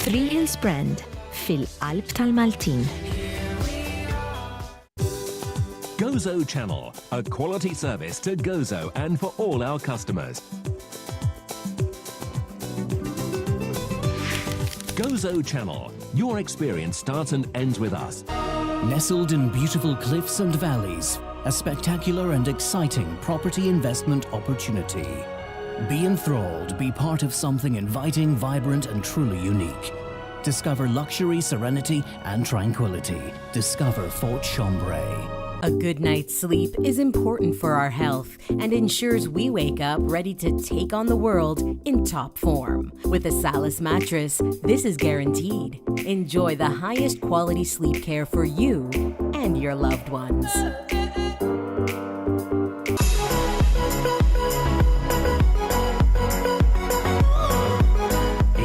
Three Hills Brand, fil-qalb tal-Maltin. Gozo Channel, a quality service to Gozo and for all our customers. Gozo Channel, your experience starts and ends with us. Nestled in beautiful cliffs and valleys, a spectacular and exciting property investment opportunity. Be enthralled, be part of something inviting, vibrant, and truly unique. Discover luxury, serenity, and tranquility. Discover Fort Chambray. A good night's sleep is important for our health and ensures we wake up ready to take on the world in top form. With a Salus mattress, this is guaranteed. Enjoy the highest quality sleep care for you and your loved ones.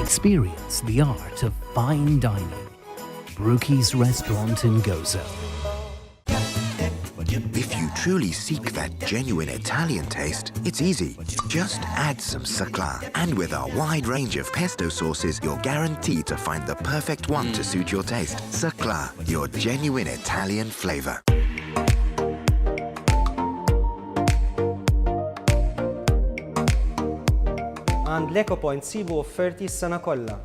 Experience the art of fine dining. Brookies Restaurant in Gozo. If you truly seek that genuine Italian taste, it's easy. Just add some Sacla. And with our wide range of pesto sauces, you're guaranteed to find the perfect one to suit your taste. Sacla, your genuine Italian flavor. Għand l-EcoPoint ssibu offerti s-sena kollha.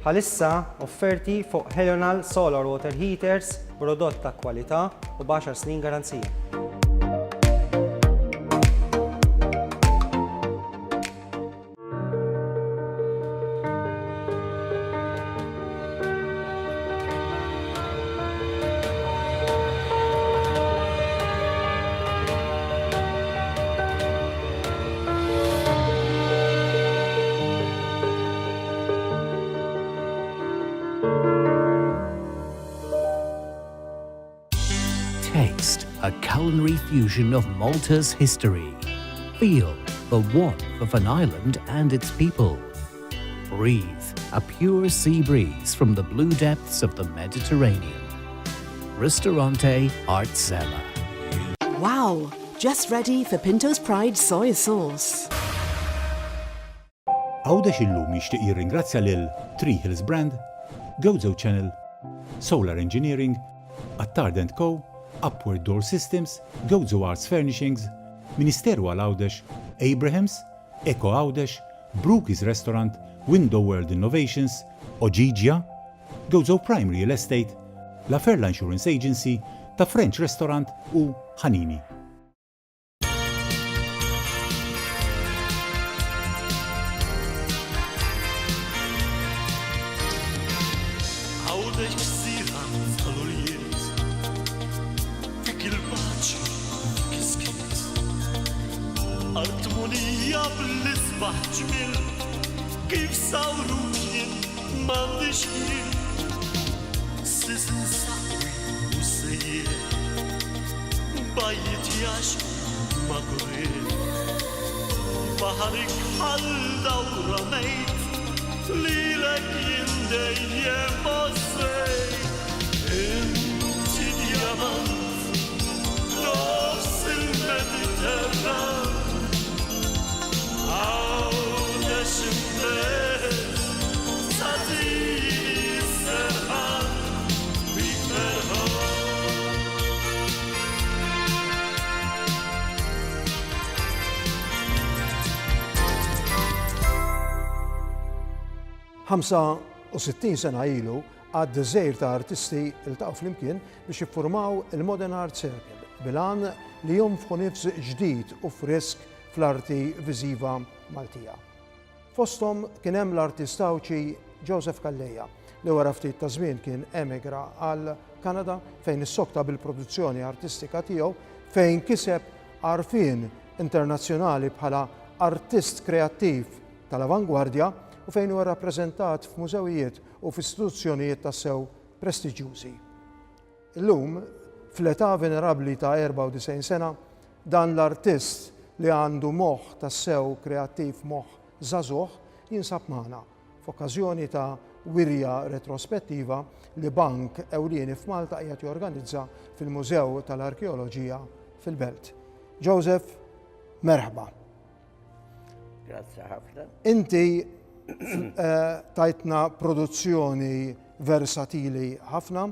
Bħalissa offerti fuq Helional Solar Water Heaters, prodott ta' kwalità u b'għaxar snin garanzija. Taste a culinary fusion of Malta's history. Feel the warmth of an island and its people. Breathe a pure sea breeze from the blue depths of the Mediterranean. Ristorante Artzella. Wow! Just ready for Pinto's Pride Soy Sauce. Għawdex Illum jixtieq jirringrazzja lil Tree Hills Brand, Gozo Channel, Solar Engineering, Attard and Co, Upward Door Systems, Gozo Arts Furnishings, Ministeru għal Għawdex, Abrahams, Eco Għawdex, Brookies Restaurant, Window World Innovations, Ogigia, Gozo Prime Real Estate, La Ferla Insurance Agency, Ta' French Restaurant u Ħanini. Għawdex gżira tal-ulied, fik il-paċi, fik is-skiet. Art munija bl-isbaħ ġmiel, kif sawruk jien m'għandix ħjiel. Sisin saqwi u sejjieħ, bajjiet jaxqu ma' gurriel. Baħar ikħal dawra mejt, lilek jien dejjem għożżejt. Inti djamant f'nofs il-Mediterran, Għawdex imbegħed tagħtini s-serħan bik ferħan. 65 sena ilu, għadd żgħir ta' artisti ltaqgħu flimkien biex jiffurmaw il-Modern Art Circle bil-għan li jonfħu nifs ġdid u frisk fl-arti viżiva Maltija. Fosthom kien hemm l-artist Għawdxi Joseph Calleja, li wara ftit ta' żmien kien emigra għal Kanada fejn issokta bil-produzzjoni artistika tiegħu fejn kiseb għarfien internazzjonali bħala artist kreattiv tal-avangwardja u fejn huwa rrappreżentat f'mużewijiet u f'istituzzjonijiet tassew prestiġjużi. Illum, fl-età venerabbli ta' 94 sena, dan l-artist li għandu moħħ tassew kreattiv moħħ żagħżugħ jinsab magħna f'okkażjoni ta' wirja retrospettiva li bank ewlieni f'Malta qiegħed jorganizza fil-Mużew tal-Arkeoloġija fil-Belt. Joseph, merħba. Grazzi ħafna. Inti. Eh, tajtna produzzjoni versatili ħafna,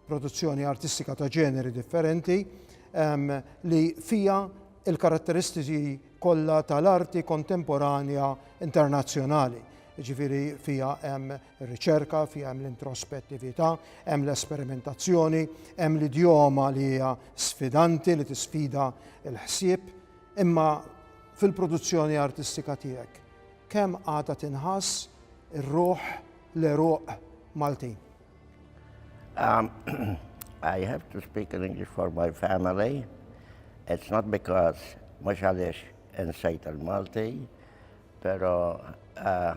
produzzjoni artistika ta' ġeneri differenti, li fija il-karatteristiċi kollha tal-arti kontemporanja internazzjonali. Ġifieri fiha hemm ir-riċerka, fiha hemm l-introspettività, hemm l-esperimentazzjoni, hemm l-idjoma li hija sfidanti li tisfida l-ħsieb, imma fil-produzzjoni artistika tiegħek kemm għadha tinħass ir-ruħ l-għeruq Maltin? Um, I have to speak in English for my family. It's not because mhux għaliex insejt il-Malti, pero uh,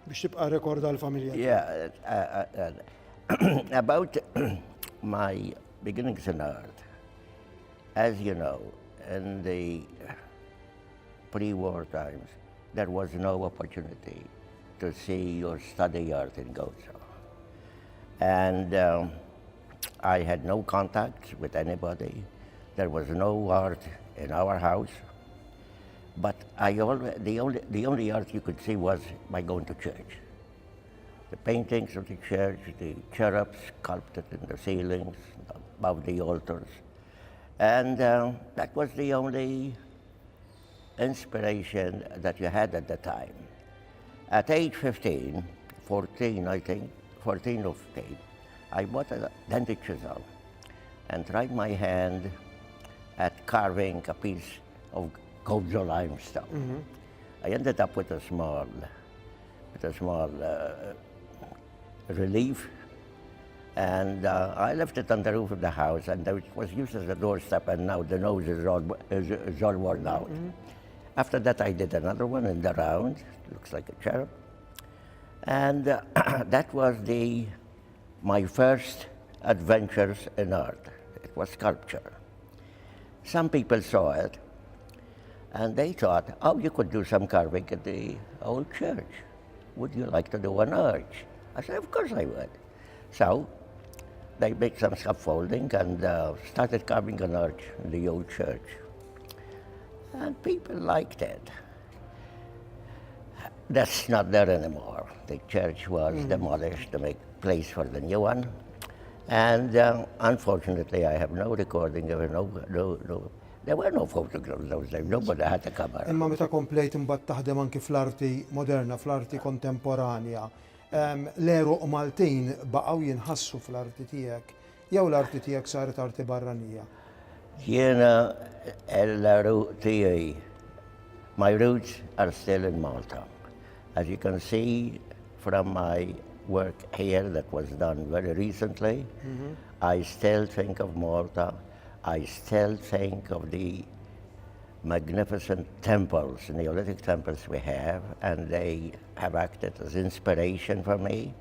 biex tibqa' rekord għall-familja. Yeah, uh, uh, uh, about my beginnings in art. As you know, in the pre-war times, there was no opportunity to see or study art in Gozo. And um, I had no contact with anybody. There was no art in our house. But I always, the, only, the only art you could see was by going to church. The paintings of the church, the cherubs sculpted in the ceilings, above the altars. And uh, that was the only inspiration that you had at the time. At age 15, 14, I think, 14 or 15, I bought a dented chisel and tried my hand at carving a piece of Gozo limestone. Mm -hmm. I ended up with a small, with a small uh, relief and uh, I left it on the roof of the house, and it was used as a doorstep, and now the nose is all, is, is all worn out. Mm -hmm. After that, I did another one in the round, looks like a cherub. And uh, that was the, my first adventures in art. It was sculpture. Some people saw it, and they thought, oh, you could do some carving at the old church. Would you like to do an arch? I said, of course I would. So they made some scaffolding and uh, started carving an arch in the old church. And people liked it. That's not there anymore. The church was mm. demolished to make place for the new one. And uh, unfortunately, I have no recording of it, no, no, no There were no photographs those days, nobody had a camera. Imma meta komplejt imbagħad taħdem anki fl-arti moderna, fl-arti kontemporanja, l-għeruq Maltin baqgħu jinħassu fl-arti tiegħek jew l-arti tiegħek saret arti barranija? Jiena l-għeruq tiegħi, my roots are still in Malta. As you can see from my work here that was done very recently, mm -hmm. I still think of Malta. I still think of the magnificent temples, Neolithic temples we have, and they have acted as inspiration for me.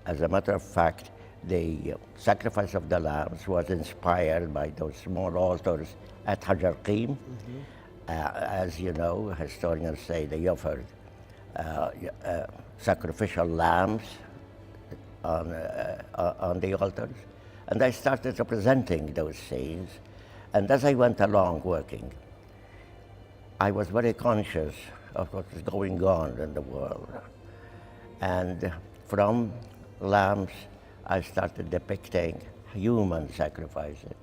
As a matter of fact, the sacrifice of the lambs was inspired by those small altars at Hajar Qim. Mm -hmm. uh, as you know, historians say they offered uh, uh, sacrificial lambs on, uh, uh, on the altars. And I started representing those scenes. And as I went along working, I was very conscious of what was going on in the world. And from lambs, I started depicting human sacrifices.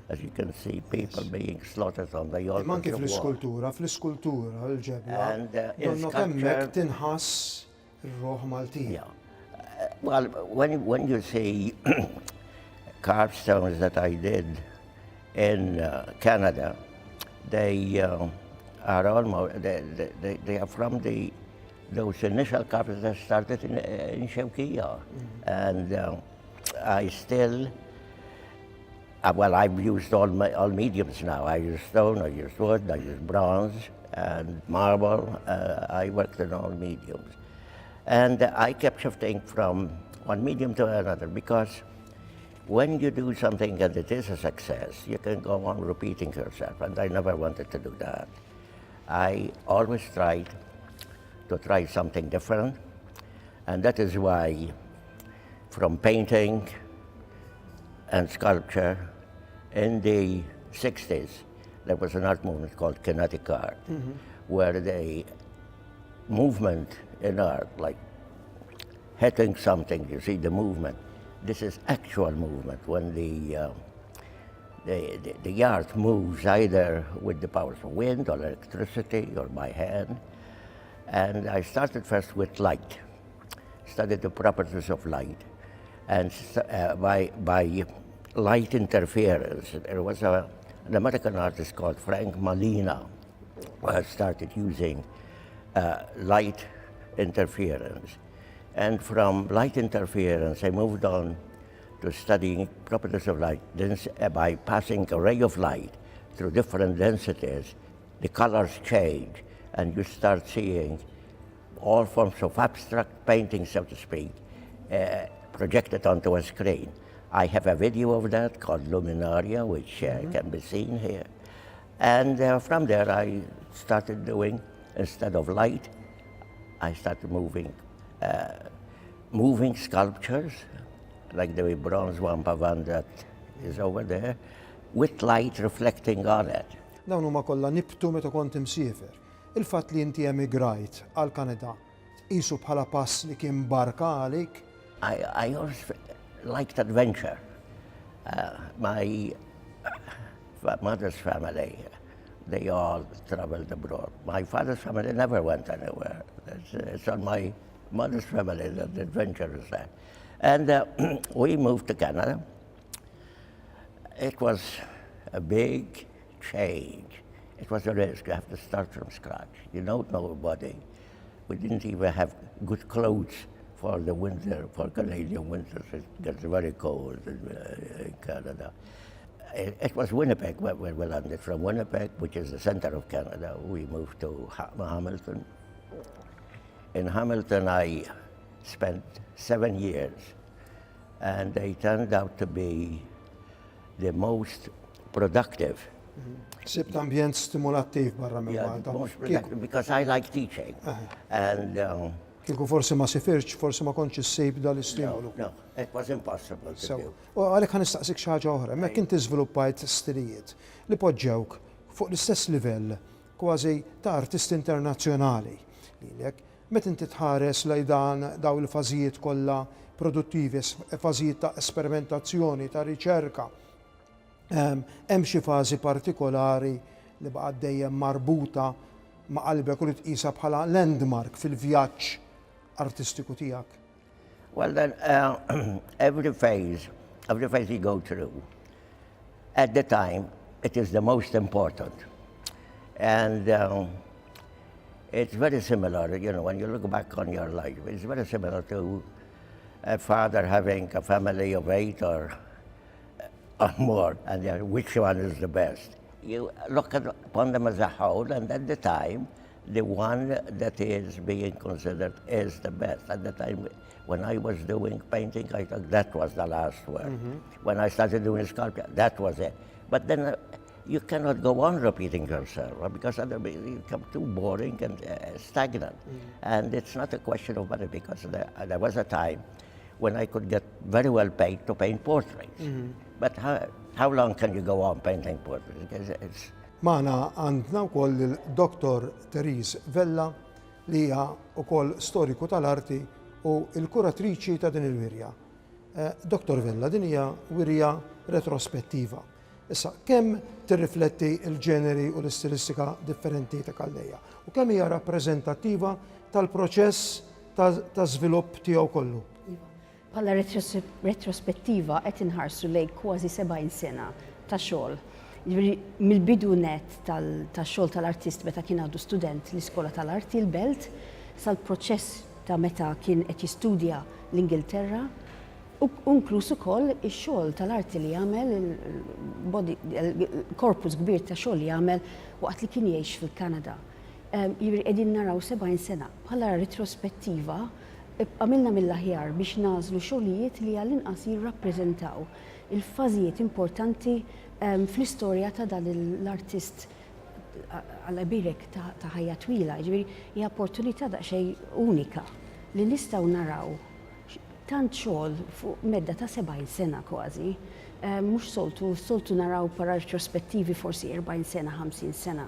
As you can see, people being slaughtered on the altar. Imma anki fl-iskultura, fl-iskultura l-ġebla, uh, donnok hemmhekk tinħass ir-ruħ Maltija. Uh, well, when, when you see carved stones that I did in uh, Canada, they uh, are almost, they, they, they are from the those initial carvings that started in, in Xewkija. Mm. And uh, I still, uh, well, I've used all, my, all mediums now. I use stone, I use wood, I use bronze and marble. Uh, I worked in all mediums. And I kept shifting from one medium to another because when you do something and it is a success, you can go on repeating yourself. And I never wanted to do that. I always tried to try something different. And that is why from painting and sculpture in the 60s, there was an art movement called kinetic art, mm -hmm. where they movement in art, like hitting something, you see the movement. This is actual movement when the, uh, the, the, the yard moves either with the power of wind or electricity or by hand. And I started first with light, studied the properties of light. And uh, by, by light interference, there was a, an American artist called Frank Malina who had started using uh, light interference. And from light interference, I moved on to studying properties of light uh, by passing a ray of light through different densities, the colors change, and you start seeing all forms of abstract painting, so to speak, uh, projected onto a screen. I have a video of that called Luminaria, which uh, mm -hmm. can be seen here. And uh, from there, I started doing, instead of light, I started moving, uh, moving sculptures, like the bronze one pavan that is over there, with light reflecting on it. Dawn huma kollha nibtu meta kont imsiefer. Il-fatt li inti emigrajt għall-Kanada tqisu bħala pass li kien barka għalik? I, I always liked adventure. Uh, my mother's family, they all traveled abroad. My father's family never went anywhere. It's, it's on my mother's family that the adventure is there. And uh, we moved to Canada. It was a big change. It was a risk. You have to start from scratch. You don't know nobody. We didn't even have good clothes for the winter, for Canadian winters. It gets very cold in, uh, in Canada. It, it was Winnipeg where, where we landed. From Winnipeg, which is the center of Canada, we moved to Hamilton. In Hamilton, I spent seven years, and they turned out to be the most productive. Sibt ambjent stimulattiv barra minn Malta. Most productive because I like teaching. And um, Kieku forsi ma sifirx, forsi ma kontx issib dal-istimolu. No, it was impossible to do. U għalhekk ħa nistaqsik xi ħaġa oħra. Hemmhekk inti żviluppajt stilijiet li poġġewk fuq l-istess livell kważi ta' artisti internazzjonali lilek. Meta inti tħares lejn dan dawn il-fażijiet kollha produttivi, fażijiet ta' esperimentazzjoni, ta' riċerka, hemm xi fażi partikolari li baqgħet dejjem marbuta ma' qalbek u li tqisha bħala landmark fil-vjaġġ artistiku tiegħek? Well then, uh, every phase, every phase you go through, at the time, it is the most important. And um, it's very similar, you know, when you look back on your life, it's very similar to a father having a family of eight or, or more, and which one is the best? You look at, upon them as a whole, and at the time, the one that is being considered is the best. At the time when I was doing painting, I thought that was the last word. Mm -hmm. When I started doing sculpture, that was it. But then uh, you cannot go on repeating yourself because otherwise you become too boring and uh, stagnant. Mm. And it's not a question of money because there, there, was a time when I could get very well paid to paint portraits. Mm -hmm. But how, how long can you go on painting portraits? Because it's Magħna għandna wkoll lil Dottor Therese Vella li hija wkoll storiku tal-arti u l-kuratriċi ta' din il-wirja. Eh, Dottor Vella, din hija wirja retrospettiva. Issa, kemm tirrifletti l-ġeneri u l-istilistika differenti ta' Calleja u kemm hija rappreżentattiva tal-proċess ta' żvilupp tiegħu kollu? Iva. Bħala retrospettiva qed inħarsu lejn kważi 70 sena ta' xogħol. Jiġifieri mill-bidu nett tax-xogħol tal-artist meta kien għadu student l-Iskola tal-Arti l-Belt sal-proċess ta' meta kien qed jistudja l-Ingilterra u inkluż ukoll ix-xogħol tal-arti li għamel, il-korpus kbir ta' xogħol li għamel waqt li kien jgħix fil-Kanada. Jiġifieri qegħdin naraw 70 sena. Bħala retrospettiva għamilna mill-aħjar biex nagħżlu xogħlijiet li għall-inqas jirrappreżentaw il-fażijiet importanti fl-istorja ta' dan l-artist Alla jbierek ta' ħajja twila, jiġifieri hija opportunità daqsxejn unika li nistgħu naraw tant xogħol fuq medda ta' 70 sena kważi. Mhux soltu, soltu naraw para retrospettivi forsi 40 sena, 50 sena.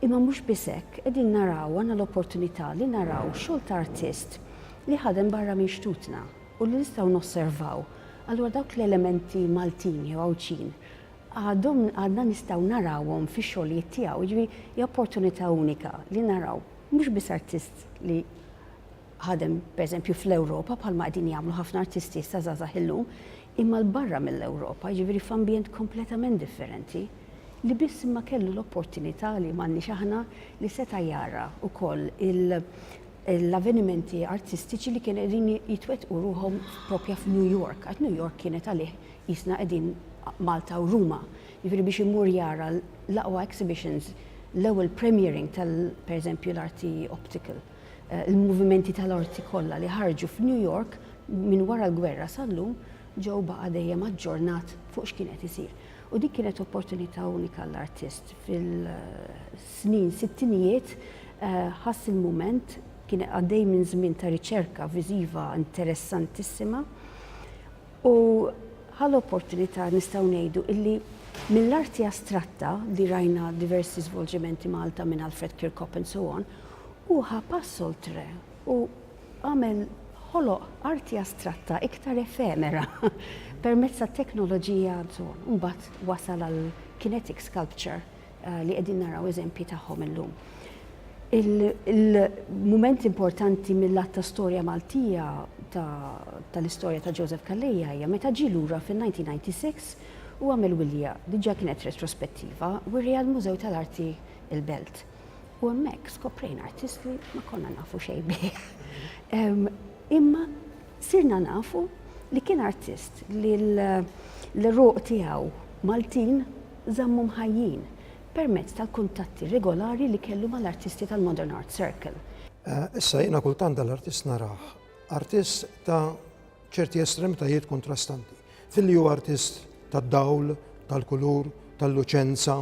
Imma mhux biss hekk, qegħdin naraw, għandna l-opportunità li naraw xogħol ta' artist li ħadem barra minn xtutna u li nistgħu nosservaw. Allura dawk l-elementi Maltin jew Għawdxin għadhom għadna nistgħu narawhom fix-xogħlijiet tiegħu. Jiġifieri hija opportunità unika li naraw mhux biss artist li ħadem pereżempju fl-Ewropa bħalma qegħdin jagħmlu ħafna artisti issa żgħażagħ illum, imma 'l barra mill-Ewropa, jiġifieri f'ambjent kompletament differenti, li biss imma kellu l-opportunità li m'għandniex aħna li seta' jara wkoll l-avvenimenti artistiċi li kienu qegħdin jitwettqu ruħhom propja f'New York, għax New York kienet għalih qisna qegħdin Malta u Ruma. Jiġifieri biex imur jara l-aqwa exhibitions, l-ewwel premiering tal pereżempju l-arti optical. Il-movimenti tal-arti kollha li ħarġu f'New York minn wara l-gwerra sal-lum Joe baqa' dejjem aġġornat fuq x'kien qed isir. U dik kienet opportunità unika għall-artist. Fil-snin sittinijiet ħass il-mument, kien għaddej minn żmien ta' riċerka viżiva interessantissima u ħa l-opportunità nistgħu ngħidu illi mill-arti astratta li rajna diversi żvolġimenti Malta minn Alfred Kirkop and so on, Hu ħa pass oltre u għamel ħoloq arti astratta iktar efemera permezz tat-teknoloġija and so on. U mbagħad wasal għal kinetic sculpture li qegħdin naraw eżempji tagħhom illum. Il-mument importanti mill-lat ta' storja Maltija tal-istorja ta' Joseph Calleja hija meta ġie lura fil-1996 u għamel wirja, diġà kienet retrospettiva, wirja għall-Mużew tal-Arti il-Belt. U hemmhekk skoprejna artist li ma konna nafu xejn bih. Imma sirna nafu li kien artist li l-għeruq tiegħu Maltin żammhom ħajjin permezz tal-kuntatti regolari li kellu mal-artisti tal-Modern Art Circle. Issa jiena kultant dal-artist narah artist ta' ċerti estremitajiet kontrastanti. Filli hu artist tad-dawl, tal-kulur, tal-luċenza,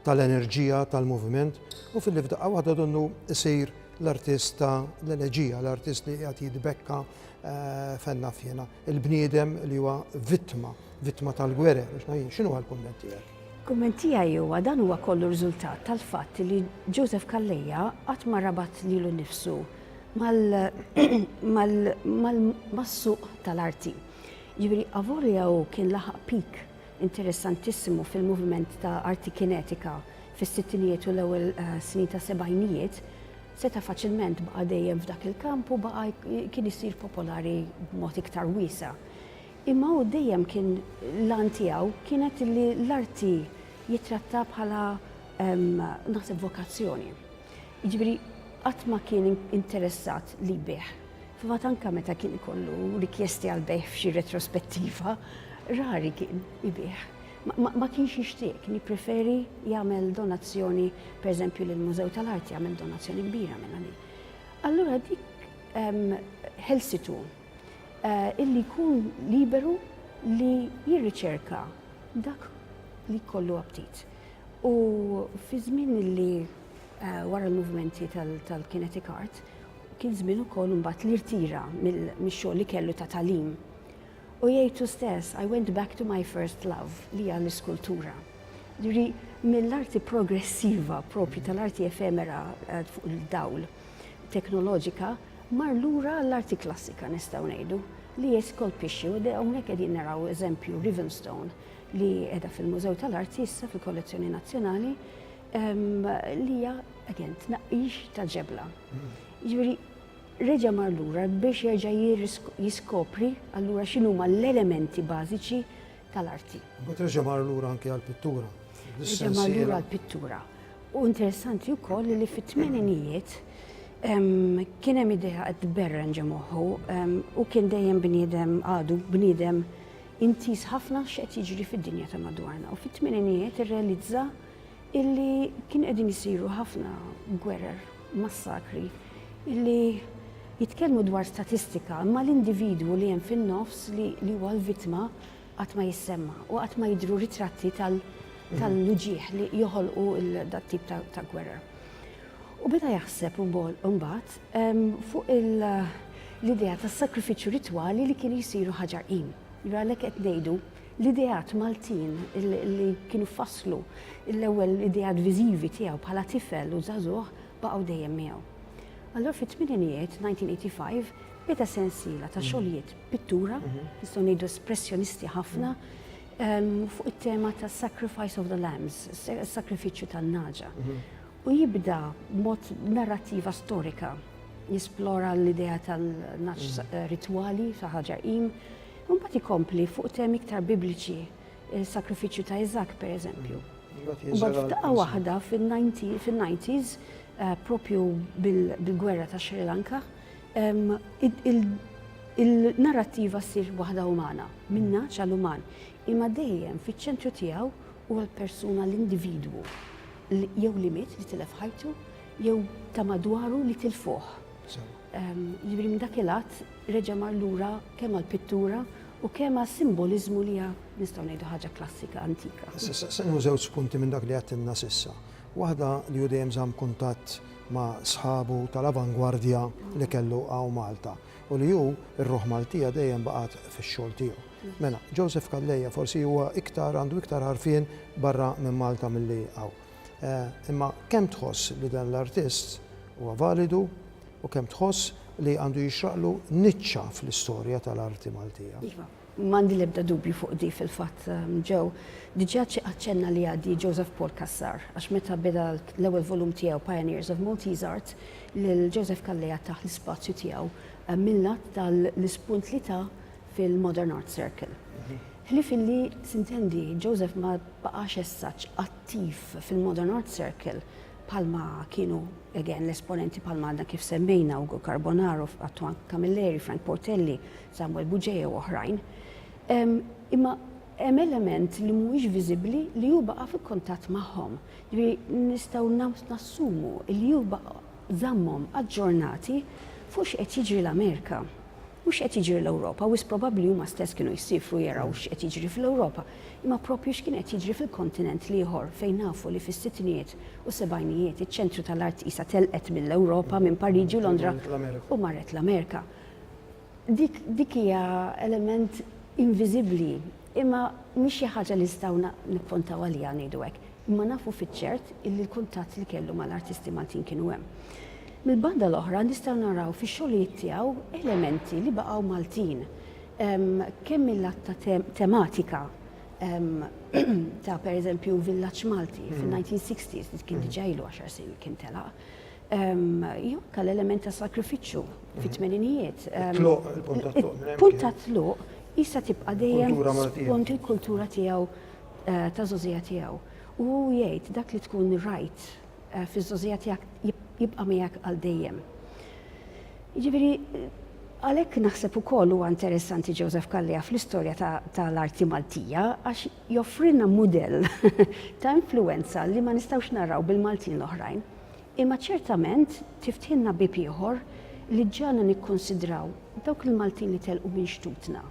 tal-enerġija, tal-moviment, u filli f'daqqa waħda donnu jsir l-artist ta' l-eleġija, l-artist li qiegħed jitbekka eh, fejn naf jiena, il-bniedem li huwa vittma, vittma tal-gwerer, biex ngħid, x'inhu l-kumment tiegħek? Kumment tiegħi huwa dan huwa kollu riżultat tal-fatt li Joseph Calleja qatt ma rabat lilu nnifsu mas-suq tal-arti. Jiġifieri avolja hu kien laħaq peak interessantissimu fil-moviment ta' arti kinetika fis-sittinijiet u l-ewwel snin tas-sebgħinijiet, seta' faċilment baqa' dejjem f'dak il-kamp u baqa' kien isir popolari b'mod iktar wiesa'. Imma hu dejjem kien l-għan tiegħu kienet li l-arti jittrattha bħala naħseb vokazzjoni. Jiġifieri qatt ma kien interessat li jbigħ. Fil-fatt anke meta kien ikollu rikjesti għal bejgħ f'xi retrospettiva, rari kien ibigħ. Ma, ma kienx jixtieq, kien jippreferi jagħmel donazzjoni, pereżempju lill-Mużew tal-Arti għamel donazzjoni kbira minn din. Allura dik ħelsitu illi jkun liberu li jirriċerka dak li jkollu aptit. U fi żmien li wara l-movimenti tal-kinetic art, kien żmien ukoll imbagħad li rtira mix-xogħol li kellu ta' tagħlim. U jgħid hu stess, I went back to my first love, li hija l-iskultura. Ġifieri mill-arti progressiva propju tal-arti efemera fuq il-dawl teknoloġika, mar lura għall-arti klassika nistgħu ngħidu, li jiskolpixxi u hawnhekk qegħdin naraw eżempju Rivenstone li qiegħda fil-Mużew tal-Arti issa fil-Kollezzjoni Nazzjonali li hija again tnaqqix ta' ġebla. Jiġifieri reġa' mar lura biex jerġa' jiskopri allura x'inhuma l-elementi bażiċi tal-arti. Mbagħad reġa' mar lura anke għall-pittura. Reġa' mar lura għall-pittura. U interessanti wkoll li fit-tmeninijiet kien hemm idea qed tberren ġo moħħu u kien dejjem bniedem għadu bniedem intiż ħafna x'qed jiġri fid-dinja ta' madwarna. U fit-tmeninijiet irrealizza illi kienu qegħdin isiru ħafna gwerer, massakri, illi jitkellmu dwar statistika, imma l-individwu li hemm fin-nofs li huwa l-vittma qatt ma jissemma u qatt ma jidhru ritratti tal-uġigħ li joħolqu dat-tip ta' gwerer. U beda jaħseb imbagħad fuq l-idea tas-sagrifiċċju ritwali li kienu jsiru ħaġar qim. Għalhekk qed ngħidu. L-ideat Maltin li kienu fasslu l-ewwel ideat viżivi tiegħu bħala tifel u żagħżugħ baqgħu dejjem miegħu. Allura fit-tmininijiet, 1985, beda sensiela ta' xogħlijiet pittura, nistgħu ngħidu espressjonisti ħafna, fuq it-tema ta' Sacrifice of the Lambs, sakrifiċċju tan-nagħġa. U jibda b'mod narrattiva storika, jisplora l-idea tal-nagħaġ ritwali ta' ħaġar qim, u mbagħad ikompli fuq temi iktar bibliċi, il-sakrifiċċju ta' Iżakk pereżempju. U mbagħad f'daqqa waħda fin-90s, propju bil-gwerra ta' Sri Lanka, il-narrattiva ssir waħda umana, minn nagħaġ għal uman, imma dejjem fiċ-ċentru tiegħu huwa l-persuna, l-individwu, jew li miet, li tilef ħajtu, jew ta' madwaru li tilfuh. Jiġifieri minn dak il-att reġa' mar lura kemm għall-pittura u kemm għas-simboliżmu li hija nistgħu ngħidu ħaġa klassika antika. Se nieħu żewġ spunti minn dak li għedtilna s'issa. Waħda li hu dejjem żamm kuntatt ma' sħabu tal-avangwardja li kellu hawn Malta u li hu r-ruħ Maltija dejjem baqgħet fix-xogħol tiegħu. Mela, Joseph Calleja forsi huwa iktar għandu iktar għarfien barra minn Malta milli hawn. Imma kemm tħoss li dan l-artist huwa validu u kemm tħoss li għandu jixraqlu niċċa fl-istorja tal-arti Maltija? Iva, m'għandi l-ebda dubju fuq di fil-fatt Joe. Diġà aċċenna li għaddi Joseph Paul Cassar għax meta beda l-ewwel volum tiegħu Pioneers of Maltese Art lil Joseph Calleja tah l-ispazju tiegħu mill-att tal-ispunt li ta fil-Modern Art Circle. Ħlief illi, sintendi, Joseph ma baqax as such attiv fil-Modern Art Circle bħalma kienu, again, l-esponenti bħalma għadna kif semmejna, Ugo Carbonaro, Antoine Camilleri, Frank Portelli, Samuel Bugeja u oħrajn. Imma hemm element li mhuwiex viżibbli li hu baqa' fil-kuntatt magħhom. Jiġifieri nistgħu nassumu li hu baqa' żammhom aġġornati fuq x'qed jiġri l-Amerika. Mhux x'qed jiġri l-Ewropa, wisq probabbli huma stess kienu jsiefru jaraw x'qed jiġri fl-Ewropa, imma proprju x'kien qed jiġri fil-kontinent l-ieħor fejn nafu li fis-sittinijiet u s-sebgħinijiet iċ-ċentru tal-art qisha telqet mill-Ewropa, minn Pariġi u Londra u marret l-Amerika. Dik dik hija element inviżibbli imma mhix xi ħaġa li nistgħu nippontaw għaliha ngħidu hekk. Imma nafu fiċ-ċert illi l-kuntatt li kellu mal-artisti Maltin kienu hemm. Mill-banda l-oħra nistgħu naraw fix-xogħlijiet tiegħu elementi li baqgħu Maltin, kemm mil-lat ta' tematika ta' pereżempju villaġġ Malti fin-1960s li kien diġà ilu għaxar snin li kien telaq, jew anke l-element ta' sagrifiċċju fit-tmeninijiet. Il-punt ta' tluq qisha tibqa' dejjem skont il-kultura tiegħu ta' żgħożija tiegħu. U hu jgħid dak li tkun rajt fiż-żgħożija tiegħek jibqa' miegħek għal dejjem. Jiġifieri għalhekk naħseb ukoll huwa interessanti Joseph Calleja fl-istorja tal-arti Maltija għax joffrilna mudell ta' influwenza li ma nistgħux naraw bil-Maltin l-oħrajn. Imma ċertament tiftħilna bieb ieħor li ġġagħalna nikkunsidraw dawk il-Maltin li telqu minn xtutna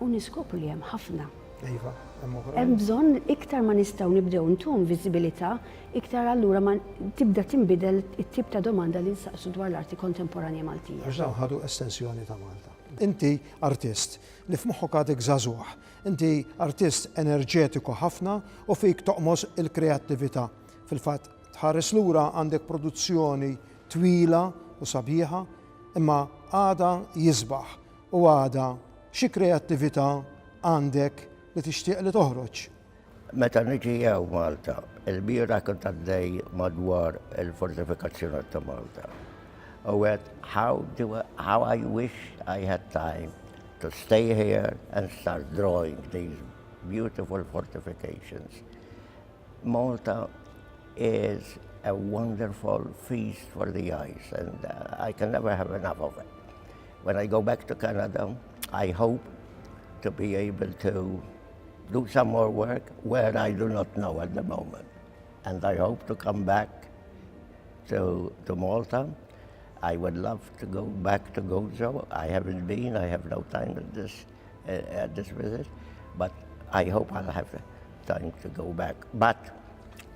u niskopru li hemm ħafna. Iva, hemm oħrajn. Hemm bżonn iktar ma nistgħu nibdew ntuhom viżibilità, iktar allura ma tibda tinbidel it-tip ta' domanda li nsaqsu dwar l-arti kontemporanja Maltija. Għax dawn ħadu estensjoni ta' Malta. Inti artist li f'moħħok għadek żagħżugħ. Inti artist enerġetiku ħafna u fik toqmos il-kreattività. Fil-fatt, tħares lura għandek produzzjoni twila u sabiħa, imma għada jisbaħ u għada xi kreattività għandek li tixtieq li toħroġ? Meta niġi hawn Malta, ilbieraħ kont għaddej madwar il-fortifikazzjoni ta' Malta. U għedt how do I, how I wish I had time to stay here and start drawing these beautiful fortifications. Malta is a wonderful feast for the eyes and uh, I can never have enough of it. When I go back to Canada, I hope to be able to do some more work where I do not know at the moment. And I hope to come back to, to Malta. I would love to go back to Gozo. I haven't been, I have no time at this, uh, at this visit, but I hope I'll have time to go back. But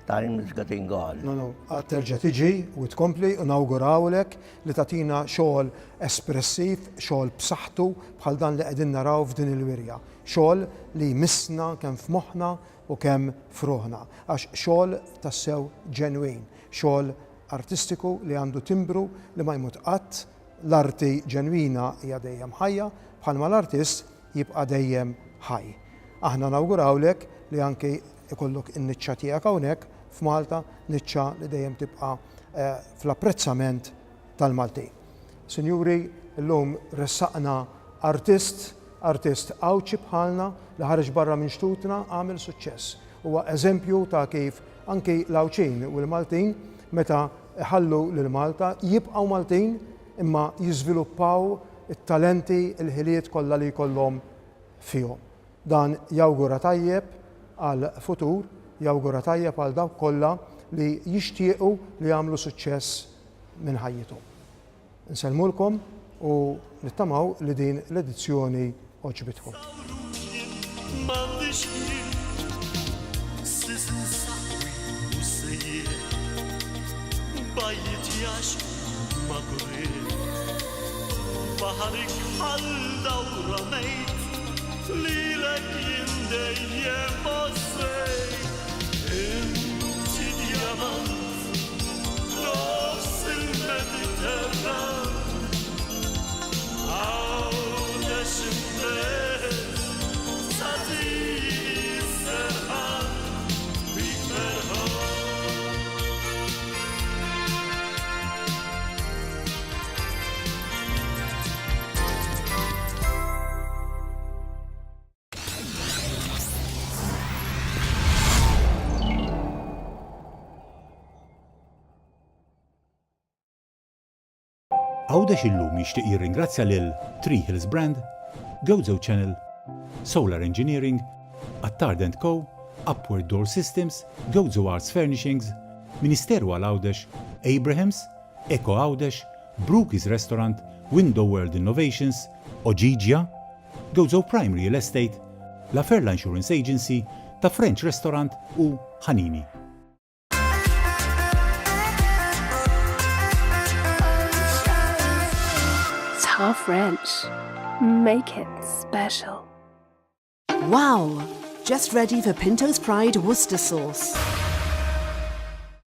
Time is getting on. No, no, għad terġa' tiġi u tkompli u nawgurawlek li tagħtina xogħol espressiv, xogħol b'saħħtu bħal dan li qegħdin naraw f'din il-wirja. Xogħol li jmissna kemm f'moħħna u kemm f'ruħna. Għax xogħol tassew ġenwin, xogħol artistiku li għandu timbru li ma jmut qatt, l-arti ġenwina hija dejjem ħajja, bħalma l-artist jibqa' dejjem ħaj. Aħna nawgurawlek li anki ikollok in-niċċa tiegħek hawnhekk f'Malta, niċċa li dejjem tibqa' fl-apprezzament tal-Maltin. Sinjuri, illum ressaqna artist, artist Għawdxi bħalna li ħareġ barra minn xtutna għamel suċċess. Huwa eżempju ta' kif anki l-Għawdxin u l-Maltin meta iħallu lil Malta jibqgħu Maltin imma jiżviluppaw it-talenti, il-ħiliet kollha li jkollhom fihom. Dan jawgura tajjeb għall-futur, jawgura tajjeb għal dawk kollha li jixtiequ li jagħmlu suċċess minn ħajjithom. Insellmulkom u nittamaw li din l-edizzjoni għoġbitkom. Lilek jien dejjem għożżejt. Inti djamant f'nofs il-Mediterran. Għawdex imbegħed tagħtini s-serħan bik ferħan. Għawdex illum jixtieq jirringrazzja lil Tree Hills Brand, Gozo Channel, Solar Engineering, Attard Co, Upward Door Systems, Gozo Arts Furnishings, Ministeru għal Għawdex, Abrahams, Eco Għawdex, Brookies Restaurant, Window World Innovations, Ogigia, Gozo Prime Real Estate, La Ferla Insurance Agency, Ta' French Restaurant u Ħanini. Ta' French. Make it special. Wow! Just ready for Pinto's Pride Worcester sauce.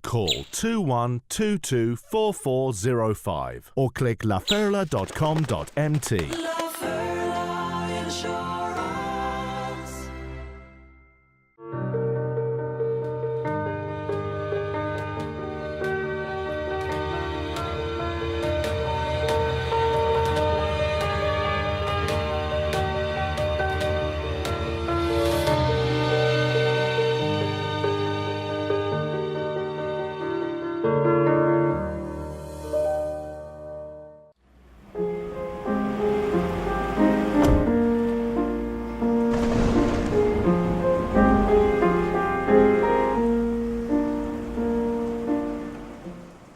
Call 21224405 or click laferla.com.mt. La Ferla Insurance.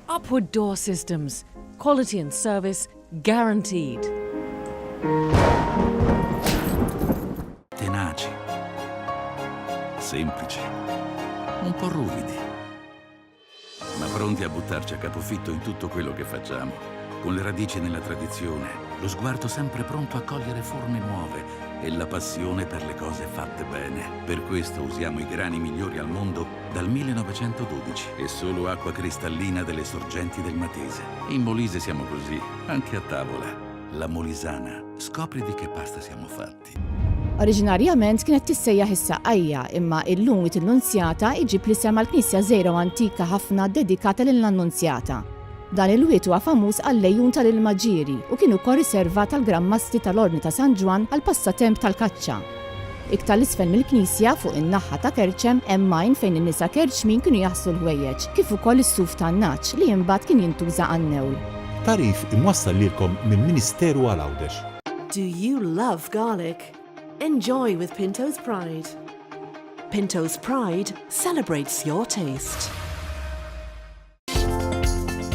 Upward Door Systems. Quality and service guaranteed. Tenaci, semplici, un po' ruvidi, ma pronti a buttarci a capofitto in tutto quello che facciamo, con le radici nella tradizione, lo sguardo sempre pronto a cogliere forme nuove e la passione per le cose fatte bene. Per questo usiamo i grani migliori al mondo dal 1912 e solo acqua cristallina delle sorgenti del Matese. In Molise siamo così, anche a tavola. La Molisana. Scopri di che pasta siamo fatti. Oriġinarjament kienet tissejjaħ is-Saqqajja imma illum Wied il-Lunzjata iġib l-isem għall-knisja żgħira u antika ħafna ddedikata lill-Annunzjata. Dan il-wied huwa famuż għall-għejun tal-ilma ġieri u kien ukoll riservat għall-Gran Mastri tal-Ordni ta' San Ġwann għall-passatemp tal-kaċċa. Iktar 'l isfel mill-knisja, fuq in-naħha ta' Kerċem, hemm għajn fejn in-nisa Kerċmin kienu jaħslu l-ħwejjeġ, kif ukoll is-suf tan-nagħaġ li imbagħad kien jintuża għan-newl. Tagħrif imwassal lilkom mill-Ministeru għal Għawdex. Do you love garlic? Enjoy with Pinto's Pride. Pinto's Pride celebrates your taste.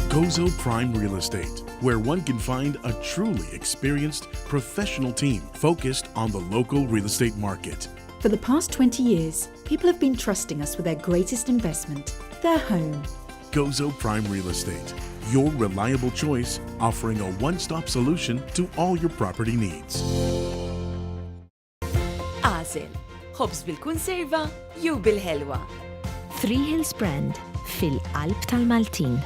Gozo Prime Real Estate, where one can find a truly experienced professional team focused on the local real estate market. For the past 20 years, people have been trusting us with their greatest investment, their home. Gozo Prime Real Estate, your reliable choice, offering a one-stop solution to all your property needs. Agħżel, ħobż bil-kunserva jew bil-ħelwa. Three Hills Brand fil-qalb tal-Maltin.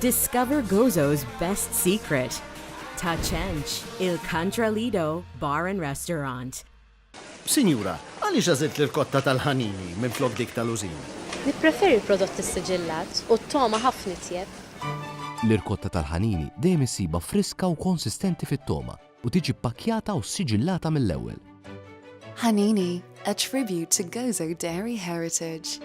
Discover Gozo's best secret. Ta' Ċenċ, Il Kantra Lido Bar and Restaurant. Sinjura, għaliex għażilt l-irkotta tal-Ħanini minflok dik tal-użin? Nippreferi l-prodott issiġillat u t-togħma ħafna itjeb. L-irkotta tal-Ħanini dejjem issibha friska u konsistenti fit-togħma u tiġi ppakkjata u ssiġillata mill-ewwel. Ħanini, a tribute to Gozo dairy heritage.